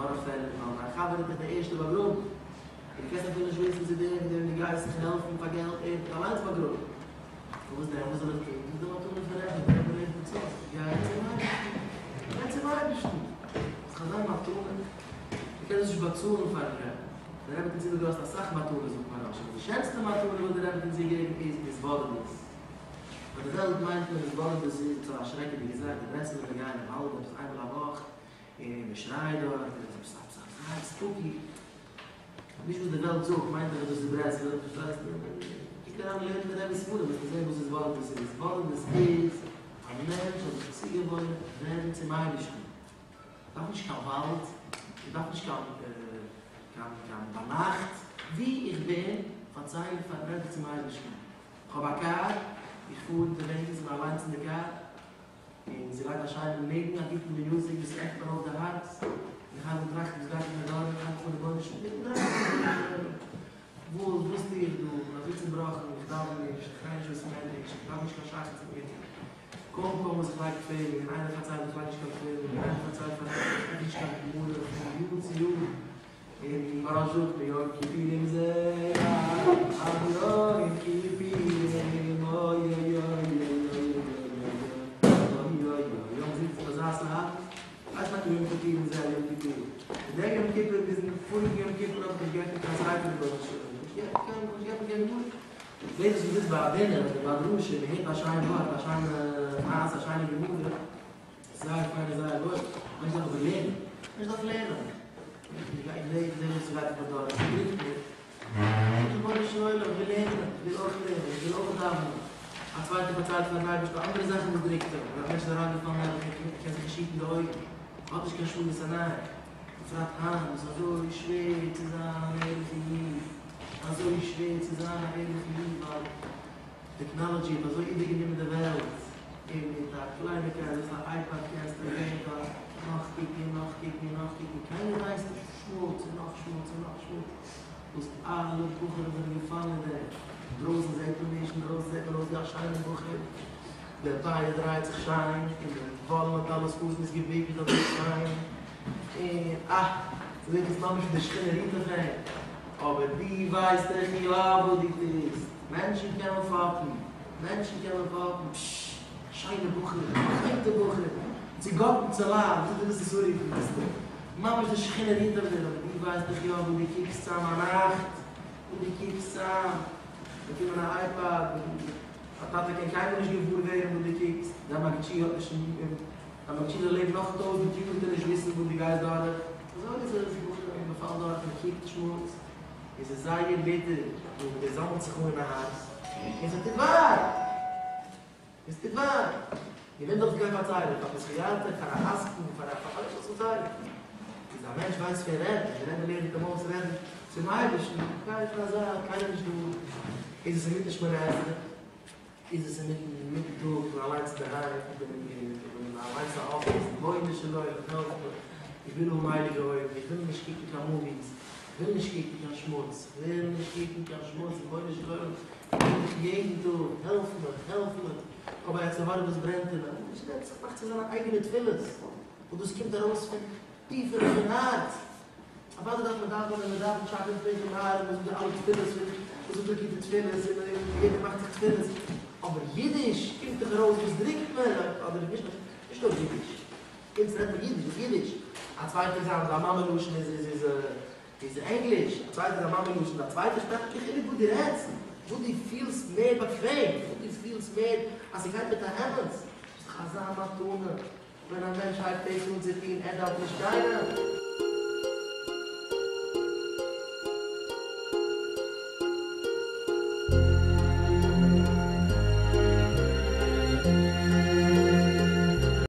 דורכפעלער, ווייל דיין חבר האט דיך די ערשטע באגראבן, און דו קענסט אפילו נישט וויסן צו דער מיט וועם דו גייסט זיך העלפן פאר געלט, ער האט דיך אליינס באגראבן. נו וואס דען, וואס זאל איך טון? דאס איז די מתנה פון רבי, דער רבי לערנט אונז אויס, גיי צום אייבערשטן, גיי צום אייבערשטן, דאס איז אזא מתנה, דו קענסט דאס נישט באצאלן פארן רבי, דער רבי האט אונז איבערגעלאזט אסאך מתנות זאגט מוהרא"ש, אבער די שענסטע מתנה וואס דער רבי האט אונז געגעבן איז התבודדות. ביי די וועלט מיינט מען התבודדות איז עפעס א שרעקעדיגע זאך, די ברסלב'ער גייען אין וואלד עפעס איינמאל א וואך, און מען שרייט דארט, און עס איז עפעס זייער spooky. נישט וואס די וועלט זאגט מיינט דאך אז דאס איז ברסלב, פארשטייסט? קוק אריין אין לערן די רבי'ס ספרים וועסטו זען וואס התבודדות איז. התבודדות איז א מענטש האט זיך צוגעוואוינט רעדן צום אייבערשטן. איך דארף נישט קיין וואלד, איך דארף נישט קיין קיין קיין ביינאכט, וואו איך בין פארצייל איך פאר רעד איך צום אייבערשטן. איך האב א קאר, איך פאר אונטערוועגנס, איך בין אליינס אין די קאר, און זי לייגט א שיינעם ניגון, א גוטן music וואס עפנט מיר אויף די הארץ, און איך הייב אן טראכטן וואס גייט מיר דורך, איך הייב אן רבונו של עולם, וואס וואס טו איך דא, איך בין אזוי צובראכן, איך דאווען נישט, איך גיי נישט בית מדרש, איך דאווען נישט קיין שחרית מיט מנין, קוים קוים וואס איך לייג תפילין, און איינער פארציילט איך לייג נישט קיין תפילין, און איינער פארציילט פאר איינעם איך עפן נישט קיין גמרא פון יאר צו יאר, און מוהרא"ש זאגט ביום כיפורים זה עד יום כיפורים אוי אוי אוי אוי אוי אוי אוי אוי אוי זינגט זיך אזא סאך ווייסט טאקע יום כיפורים זה יום כיפור און דער יום כיפור ביזן פאריגן יום כיפור האב איך נישט געעפנט קיין ספר ברוך השם נישט געעפנט קיין נישט געעפנט קיין גמרא זעהט אויס מ'זיצט ביי א דינער אדער ביי א דרשה מ'הערט א שיין ווארט א שיינע מעשה א שיינע גמרא זייער פיין און זייער וואויל. מענטש דארף אבער לערנען. מענטש דארף לערנען. איך זע איך זע וואס ס'גייט פאר דארט. ס'דרוקט מיר. רבונו של עולם, איך וויל לערנען. איך וויל אויך לערנען. איך וויל אויך דאווענען. א צווייטער פארציילט פארן אייבערשטן אנדערע זאכן וואס דרוקט אים. ווען א מענטש איז אריינגעפאלן נעבעך און קען זיך נישט היטן די אויגן. האט נישט קיין שמירת עיניים. בפרט היינט וואס אזוי שווער צו זיין אן ערליכע איד. אזוי שווער צו זיין א ערליכע איד ווייל. טעקנאלעדזשי האט אזוי איבערגענומען די וועלט, און מיט א קלייניקייט וואס א iPad קענסטו זען פאר נאך קוקן און נאך קוקן און נאך קוקן, קיינער ווייסט נישט, שמוץ און נאך שמוץ און נאך שמוץ, וואס אלע בחורים זענען געפאלן אין דעם, אינדרויסן זעט מען נישט, אינדרויסן זעט מען אויס ווי א שיינער בחור, דער פאה דרייט זיך שיין, און די וואלן האט אלעס אוזנס געוויקלט אזוי שיין, און אה, ס'זעט אויס ממש ווי די שכינה רוהט אויף אים, אבער דו ווייסט דאך יא וואס דו טוסט, מענטשן קען מען פאפן, מענטשן קען מען פאפן, פששש, א שיינע בחור, א בא'חנ'טע בחור, צו גאט און צו לייב, וויאזוי דו ווילסט עס אנרופן ביסטו, ממש די שכינה רוהט אויף דיר, אבער דו ווייסט דאך יא וואס דו קוקסט צאם א נאכט, וואס דו קוקסט צאם, באקומען א iPad, א טאטע קען קיינמאל נישט געוואר ווערן וואס דו קוקסט, דיין מגיד שיעור האט נישט א מגיד שיעור זאל לעבן נאך טויזנט יאר וועט ער נישט וויסן וואס דו גייסט דורך, אזוי איז עס, בחורים מען פאלט דורך מען קוקט שמוץ, און ס'איז זייער ביטער, און דאס זאמלט זיך אן אין א הארץ, און ס'טוט וויי! און ס'טוט וויי! און וועם דארף איך גיין פארציילן? פאר פסיכיאטער? פאר א עסקן? פאר א פאר וועם זאל איך פארציילן? איז א מענטש ווייסט פון רעדן, דער רבי לערנט אים אויס רעדן צום אייבערשטן, גיי פון א זייט, קיינער נישט דא, איז עס אינמיטן שמונה עשרה? איז עס אינמיטן מיטן טאג, כ'בין אליינס אינדערהיים, איך בין אין אליינס א אפיס, רבונו של עולם העלף מיך, איך וויל האבן הייליגע אויגן, איך וויל נישט קוקן קיין movies, איך וויל נישט קוקן קיין שמוץ, איך וויל נישט קוקן קיין שמוץ, רבונו של עולם, איך וויל דיך יעדן טאג, העלף מיך, העלף מיך, איך האב א יצר הרע וואס ברענט אין מיר, א מענטש רעדט זיך, מאכט זיך זיינע אייגענע תפילות, וואס דאס קומט ארויס פון טיפער פון הארץ. אוודאי דארף מען דאווענען, מען דאווענט שחרית מנחה מעריב, מען זאגט די אלע תפילות, מען זאגט די גוטע תפילות, און יעדער מאכט זיך תפילות, אבער אידיש קומט דאך ארויס וואס דרוקט מען, אדער נישט נישט נאר אידיש, אונז רעדט מען אידיש, וואס אידיש? א צווייטער זיין זיין מאמע לשון איז איז איז איז ענגליש, א צווייטער זיין מאמע לשון איז א צווייטע שפראך, קיין חילוק וואס דו רעדסט, וואס דו פילסט מער באקוועם, וואס דו פילסט מער אז ס'גייט מיט א אמת, ס'איז דאך אזא מתנה ווען א מענטש הייבט דאס אן צו טון, ער דארף נישט קיינעם.